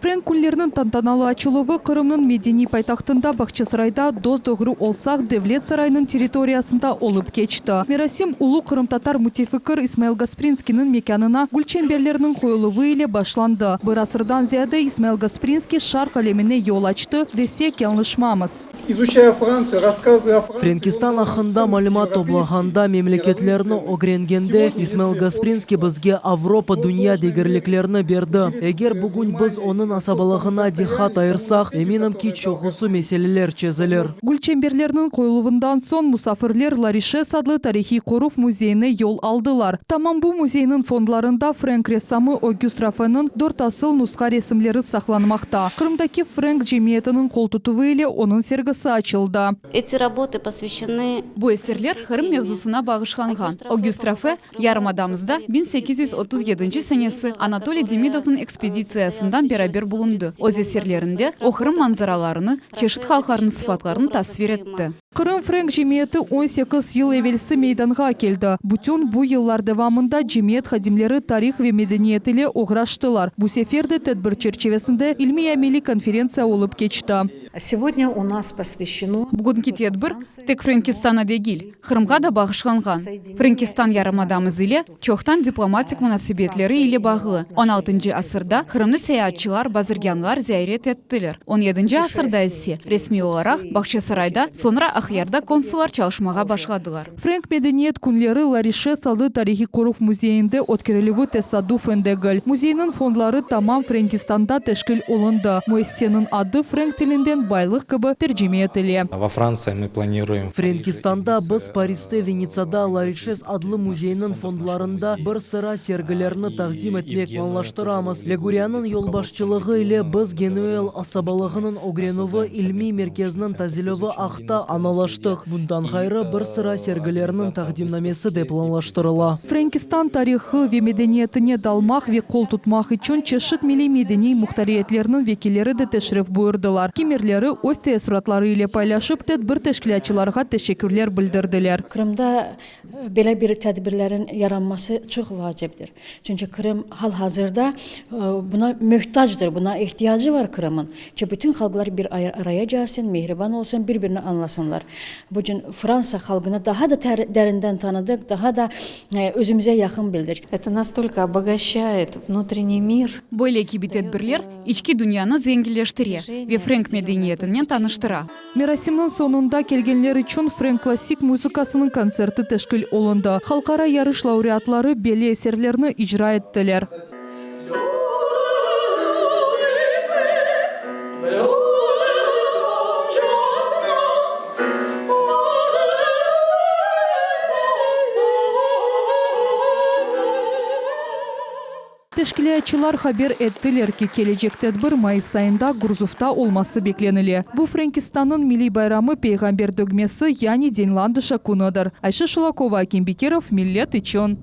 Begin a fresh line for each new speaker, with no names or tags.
Frenk künleriniñ tantanalı açıluvı Qırımnıñ medeniy paytahtında Bağçasarayda Dos-doğru olsaq devlet sarayınıñ territoriyasında olıp keçti. Merasim ulu qırımtatar mütefikir İsmail Gasprinskiyniñ mekânına gülçemberlerniñ qoyuluvı ile başlandı. Bir asırdan ziyade İsmail Gasprinskiy şarq alemine yol açtı, desek yañlışmamız.
İzuçaya Frantsiyu, rasskazıya o Frantsii,
Frenkistan aqqında malümat toplağanda, memleketlerni ögrengende, İsmail Gasprinskiy bizge Avropa, dünya degerliklerini berdi. Eger bugün biz onıñ asabalığına diqqat ayırsaq, eminim ki, çoqusı meseleler çezilir.
Gülçemberlerniñ qoyuluvından soñ musafirler Larişes adlı tarihiy qoruv müzeyine yol aldılar. Tamam bu müzeyniñ fondlarında frenk ressamı Ogüst Rafeniñ dört asıl nusha resimleri saqlanmaqta. Qırımdaki frenk cemiyetiniñ qoltutuvı ile onıñ sergisi açıldı.
Eti rabotı posvyaşçenı.
Bu eserler Qırım mevzusına bağışlanğan. Ogüst Rafe, yarımadamızda 1837 senesi Anatoliy Demidovnıñ ekspeditsiyasından beraber bulundı. Öz eserlerinde o Qırım manzaralarını, çeşit halqlarnıñ sıfatlarını tasvir etti.
Qırım frenk cemiyeti on sekiz yıl evelsi meydanğa keldi. Bütün bu yıllar devamında cemiyet hadimleri tarih ve medeniyet ile oğraştılar. Bu sefer de tedbir çerçivesinde ilmiy-ameliy konferentsiya olıp keçti.
Segodnâ u nas posvâşçeno.
Bugünki tedbir tek Frenkistana degil, Qırımğa da bağışlanğan. Frenkistan yarımadamız ile çoqtan diplomatik munasebetleri ile bağlı. On altıncı asırda Qırımnı seyaatçılar, bazirgânlar ziyaret ettiler. On yedinci asırda ise resmiy olaraq Bağçasarayda, soñra Aqyarda konsullar çalışmağa başladılar.
Frenk medeniyet künleri Larişes adlı tarihiy qoruv müzeyinde ötkerilüvi tesaddufen degil. Müzeyniñ fondları tamam Frenkistanda teşkil olundı. Müessiseniñ adı frenk tilinden baylıq kibi tercime etile.
Vo Frantsiya mı planiruem.
Frenkistanda biz Pariste, Venitsada Larişes adlı müzeyniñ fondlarında bir sıra sergilerni taqdim etmek planlaştıramız. Leguriyanıñ yolbaşçılığı ile biz Genuel asabalığınıñ ögrenüvi ilmiy merkeziniñ tazelövi aqta añalaştıq. Bundan ğayrı, bir sıra sergilerniñ taqdimnamesi de planlaştırıla.
Frenkistan tarihı ve medeniyetine dalmaq ve qol tutmaq içün çeşit milliy-medeniy muhtariyetlerniñ vekilleri de teşrif buyurdılar. Kimerleri öz teessuratları ile paylaşıp, tedbir teşkilâtçılarğa teşekkürler bildirdiler.
Qırımda Belə bir tədbirlərin yaranması çox vacibdir. Çünki Qırım hal-hazırda buna möhtacdır, buna ehtiyacı var Qırımın. Ki bütün halqlar bir araya gəlsin, mehriban olsun, bir-birini añlasınlar. Bugün Fransa halqını daha da dərindən tanıdıq, daha da özümüze yaqın bildik.
Это настолько обогащает внутренний мир.
Böyle kibi tedbirler içki dünyanı zenginleştire ve frenk medeniyetinen tanıştıra.
Merasimniñ soñunda kelgenler içün frenk klassik muzıkasınıñ kontserti teşkil olundı. Halqara yarış laureatları belli eserlerni icra ettiler. Teşkilâtçılar haber ettiler ki, kelecek tedbir mayıs ayında Gurzufta olması beklenile. Bu Frenkistannıñ milliy bayramı Peyğamber dögmesi, yani Deñ Landışa künüdir. Ayşe Şulakova, Akim Bekirov, Millet içün.